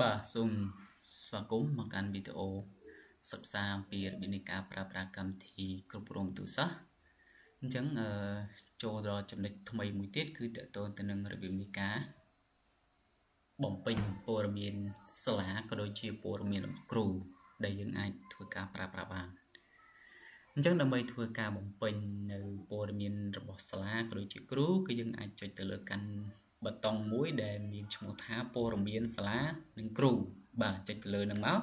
បាទសូមស្វាគមន៍មកកាន់វីដេអូសិក្សាអំពីរបៀបនៃការប្រើប្រាស់កម្មវិធីគ្រប់គ្រងទូរស័ព្ទអញ្ចឹងចូលដល់ចំណុចថ្មីមួយទៀតគឺតកតងទៅនឹងរបៀបនៃការបំពេញព័ត៌មានសាលាក៏ដូចជាព័ត៌មានរបស់គ្រូដែលយើងអាចធ្វើការប្រើប្រាស់បានអញ្ចឹងដើម្បីធ្វើការបំពេញនៅព័ត៌មានរបស់សាលាក៏ដូចជាគ្រូគឺយើងអាចចុចទៅលើកាន់ប៊ូតុងមួយដែលមានឈ្មោះថាព័ត៌មានសាលានិងគ្រូបាទចុចទៅលើនឹងមក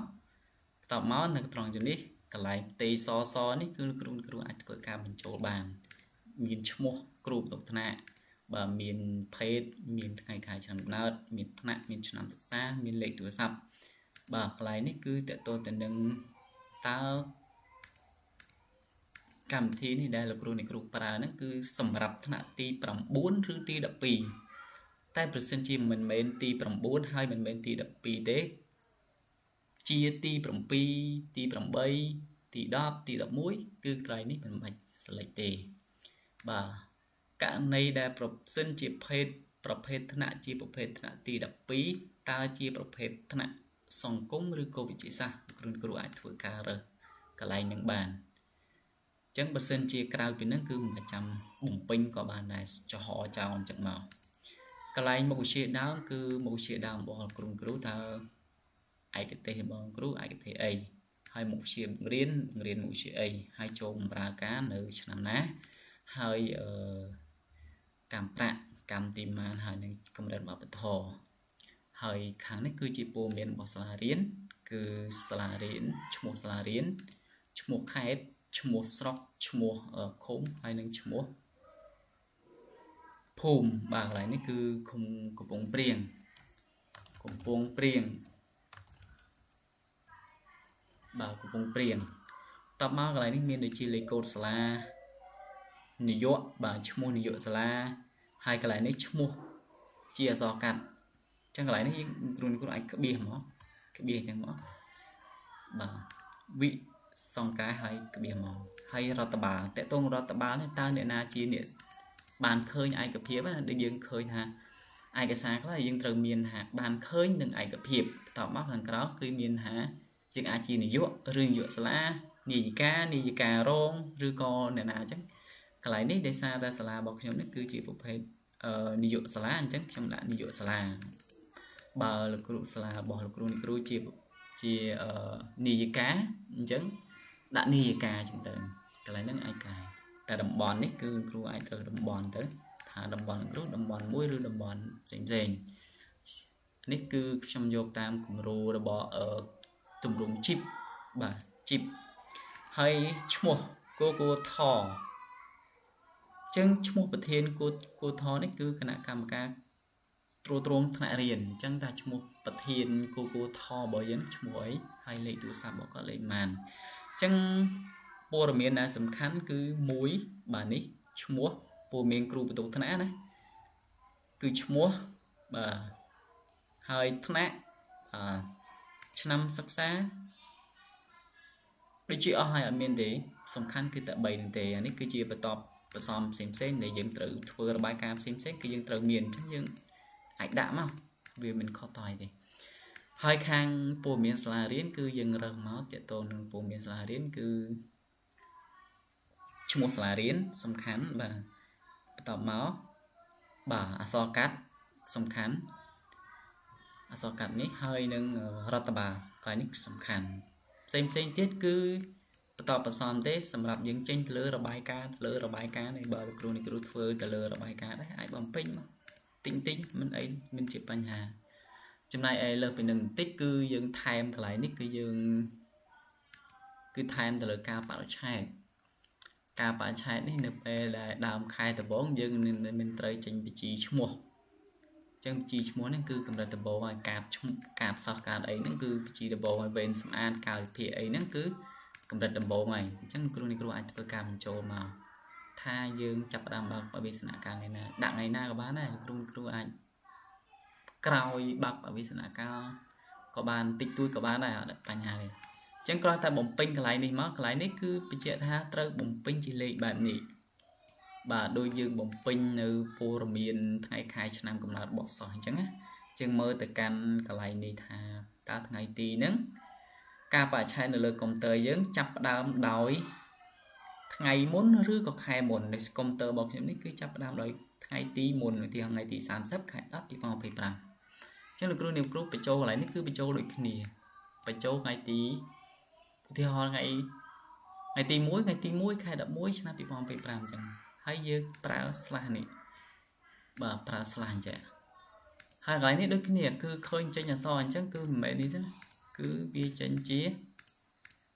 បន្ទាប់មកនៅត្រង់ចំណុចនេះកន្លែងផ្ទៃសសនេះគឺគ្រូអាចធ្វើការបញ្ចូលបានមានឈ្មោះគ្រូបន្ទុកថ្នាក់បាទមានភេទមានថ្ងៃខែឆ្នាំកំណើតមានថ្នាក់មានឆ្នាំសិក្សាមានលេខទូរស័ព្ទបាទកន្លែងនេះគឺតកតទៅនឹងតើកម្មវិធីនេះដែលលោកគ្រូអ្នកគ្រូប្រើហ្នឹងគឺសម្រាប់ថ្នាក់ទី9ឬទី12តែប្រសិនជាមិនមែនទី9ហើយមិនមែនទី12ទេជាទី7ទី8ទី10ទី11គឺកន្លែងនេះមិនបាច់ select ទេបាទករណីដែលប្រសិនជាភេទប្រភេទថ្នាក់ជាប្រភេទថ្នាក់ទី12តើជាប្រភេទថ្នាក់សង្គមឬក៏វិទ្យាសាស្ត្រគ្រូអាចធ្វើការរើសកន្លែងនឹងបានអញ្ចឹងបើសិនជាក្រៅពីនឹងគឺមិនចាំបំពេញក៏បានដែរចំហចោលអញ្ចឹងមកកន្លែងមុខវិជ្ជាដើមគឺមុខវិជ្ជាដើមរបស់គ្រូតើឯកទេសរបស់គ្រូឯកទេសអីហើយមុខវិជ្ជាបង្រៀនមុខវិជ្ជាអីហើយចូលបម្រើការនៅឆ្នាំណាហើយអឺកម្មប្រាក់កម្មទីម៉ានហើយនឹងកម្រិតវប្បធម៌ហើយខាងនេះគឺជាព័ត៌មានរបស់សាលារៀនគឺសាលារៀនឈ្មោះសាលារៀនឈ្មោះខេត្តឈ្មោះស្រុកឈ្មោះឃុំហើយនឹងឈ្មោះភូមិបាទកន្លែងនេះគឺឃុំកំពង់ព្រៀងកំពង់ព្រៀងបាទកំពង់ព្រៀងតបមកកន្លែងនេះមានដូចជាលេខកូដសាលានាយកបាទឈ្មោះនាយកសាលាហើយកន្លែងនេះឈ្មោះជាអក្សរកាត់អញ្ចឹងកន្លែងនេះយើងគ្រូអាចក្បៀសមកក្បៀសអញ្ចឹងមកបាទវិសង្កាហើយក្បៀសមកហើយរដ្ឋបាលតកតងរដ្ឋបាលនេះតើអ្នកណាជាអ្នកបានឃើញឯកភាពណាដូចយើងឃើញថាឯកសារខ្លះយើងត្រូវមានថាបានឃើញនឹងឯកភាពបន្ទាប់មកខាងក្រៅគឺមានថាយើងអាចជានាយកឬនាយកសាលានាយិកានាយិការងឬក៏អ្នកណាអញ្ចឹងកន្លែងនេះដោយសារតែសាលារបស់ខ្ញុំនេះគឺជាប្រភេទនាយកសាលាអញ្ចឹងខ្ញុំដាក់នាយកសាលាបើលោកគ្រូសាលារបស់លោកគ្រូអ្នកគ្រូជានាយិកាអញ្ចឹងដាក់នាយិកាអញ្ចឹងទៅកន្លែងហ្នឹងអាចកែតែតំបន់នេះគឺគ្រូអាចត្រូវតំបន់ទៅថាតំបន់គ្រូតំបន់មួយឬតំបន់ផ្សេងផ្សេងនេះគឺខ្ញុំយកតាមគំរូរបស់ទម្រង់ជីបបាទជីបហើយឈ្មោះគោគោថចឹងឈ្មោះប្រធានគោគោថនេះគឺគណៈកម្មការត្រួតត្រងថ្នាក់រៀនអញ្ចឹងថាឈ្មោះប្រធានគោគោថរបស់យើងឈ្មោះអីហើយលេខទូរស័ព្ទរបស់គាត់លេខប៉ុន្មានអញ្ចឹងព័ត៌មានដែលសំខាន់គឺមួយបាទនេះឈ្មោះព័ត៌មានគ្រូបន្ទុកថ្នាក់ណាគឺឈ្មោះបាទហើយថ្នាក់ឆ្នាំសិក្សាដូចជាអស់ហើយអត់មានទេសំខាន់គឺតែ3នឹងទេអានេះគឺជាបន្ទាប់បន្សំផ្សេងផ្សេងដែលយើងត្រូវធ្វើរបាយការណ៍ផ្សេងផ្សេងគឺយើងត្រូវមានអញ្ចឹងយើងអាចដាក់មកវាមិនខុសតយទេហើយខាងព័ត៌មានសាលារៀនគឺយើងរើសមកតកតងនឹងព័ត៌មានសាលារៀនគឺឈ្មោះសាលារៀនសំខាន់បាទបន្ទាប់មកបាទអក្សរកាត់សំខាន់អក្សរកាត់នេះហើយនឹងរដ្ឋបាលកន្លែងនេះសំខាន់ផ្សេងផ្សេងទៀតគឺបន្តបន្សំទេសម្រាប់យើងចេញទៅលើរបាយការណ៍ទៅលើរបាយការណ៍នេះបើលោកគ្រូនេះគ្រូធ្វើទៅលើរបាយការណ៍ដែរអាចបំពេញមកតិចតិចមិនអីមិនជាបញ្ហាចំណែកឯលើសពីនឹងបន្តិចគឺយើងថែមកន្លែងនេះគឺយើងគឺថែមទៅលើការបរិច្ឆេទការបរិច្ឆេទនេះនៅពេលដែលដើមខែដំបូងយើងមិនត្រូវចេញបញ្ជីឈ្មោះអញ្ចឹងបញ្ជីឈ្មោះហ្នឹងគឺកម្រិតដំបូងហើយកាតឈ្មោះកាតសោះកាតអីហ្នឹងគឺបញ្ជីដំបូងហើយវេនសម្អាតកាលវិភាគអីហ្នឹងគឺកម្រិតដំបូងហើយអញ្ចឹងគ្រូនេះគ្រូអាចធ្វើការបញ្ចូលមកថាយើងចាប់ផ្ដើមបើកបវិសនការថ្ងៃណាដាក់ថ្ងៃណាក៏បានដែរគ្រូអាចក្រោយបើកបវិសនការក៏បានតិចតួចក៏បានដែរអត់បញ្ហាទេអញ្ចឹងគ្រាន់តែបំពេញកន្លែងនេះមកកន្លែងនេះគឺបញ្ជាក់ថាត្រូវបំពេញជាលេខបែបនេះបាទដូចយើងបំពេញនៅព័ត៌មានថ្ងៃខែឆ្នាំកំណើតរបស់សិស្សអញ្ចឹងណាអញ្ យើងមើលទៅកាន់កន្លែងនេះថាតើថ្ងៃទីហ្នឹងការបរិច្ឆេទនៅលើកុំព្យូទ័រយើងចាប់ផ្ដើមដោយថ្ងៃមុនឬក៏ខែមុននៃកុំព្យូទ័ររបស់ខ្ញុំនេះគឺចាប់ផ្ដើមដោយថ្ងៃទីមុនឧទាហរណ៍ថ្ងៃទី30ខែ10 2025អញ្ចឹងលោកគ្រូនាងគ្រូបញ្ចូលកន្លែងនេះគឺបញ្ចូលដូចគ្នាបញ្ចូលថ្ងៃទីឧទាហរណ៍ថ្ងៃថ្ងៃទី1ថ្ងៃទី1ខែ11ឆ្នាំ2025អញ្ចឹងហើយយើងប្រើ slash នេះបាទប្រើ slash អញ្ចឹងហើយកន្លែងនេះដូចគ្នាគឺឃើញចេញអក្សរអញ្ចឹងគឺមិនមែននេះទេណាគឺវាចេញជា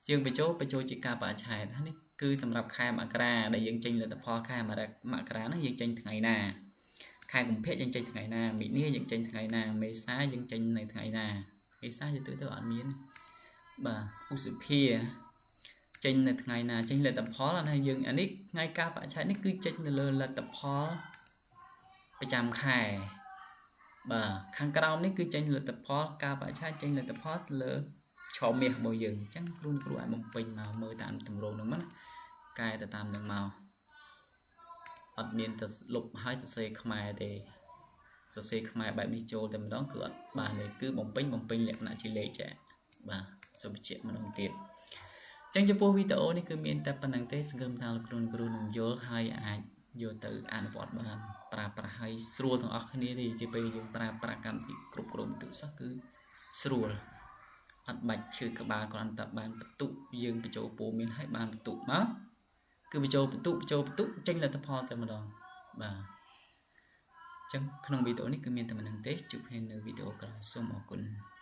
យើងបញ្ចូលបញ្ចូលជាការបរិច្ឆេទនេះគឺសម្រាប់ខែមករាដែលយើងចេញលទ្ធផលខែមករាហ្នឹងយើងចេញថ្ងៃណាខែកុម្ភៈយើងចេញថ្ងៃណាមីនាយើងចេញថ្ងៃណាមេសាយើងចេញនៅថ្ងៃណាមេសាទៅទៅអត់មានបាទឧសភាចេញនៅថ្ងៃណាចេញលទ្ធផលអានេះយើងអានេះថ្ងៃការបរិច្ឆេទនេះគឺចេញនៅលើលទ្ធផលប្រចាំខែបាទខាងក្រោមនេះគឺចេញលទ្ធផលការបរិច្ឆេទចេញលទ្ធផលលើឆមាសរបស់យើងអញ្ចឹងគ្រូគ្រូអាចបំពេញមកមើលតាមទម្រង់ហ្នឹងមកណាកែទៅតាមនឹងមកអត់មានទៅលុបហើយសរសេរខ្មែរទេសរសេរខ្មែរបែបនេះចូលតែម្ដងគឺអត់បានទេគឺបំពេញបំពេញលក្ខណៈជាលេខចាបាទសូមបញ្ជាក់ម្ដងទៀតចឹងចំពោះវីដេអូនេះគឺមានតែប៉ុណ្្នឹងទេសង្ឃឹមថាលោកគ្រូគ្រូនឹងយល់ហើយអាចយកទៅអនុវត្តបានប្រើប្រាស់ឲ្យស្រួលទាំងអស់គ្នាទេជាពេលយើងប្រើប្រាស់កម្មវិធីគ្រប់គ្រងពិន្ទុសិស្សគឺស្រួលអត់បាច់ឈឺក្បាលគ្រាន់តែបានបន្ទុកយើងបញ្ចូលព័ត៌មានឲ្យបានបន្ទុកមកគឺបញ្ចូលបន្ទុកបញ្ចូលបន្ទុកចេញលទ្ធផលតែម្ដងបាទអញ្ចឹងក្នុងវីដេអូនេះគឺមានតែប៉ុណ្្នឹងទេជួបគ្នានៅវីដេអូក្រោយសូមអរគុណ។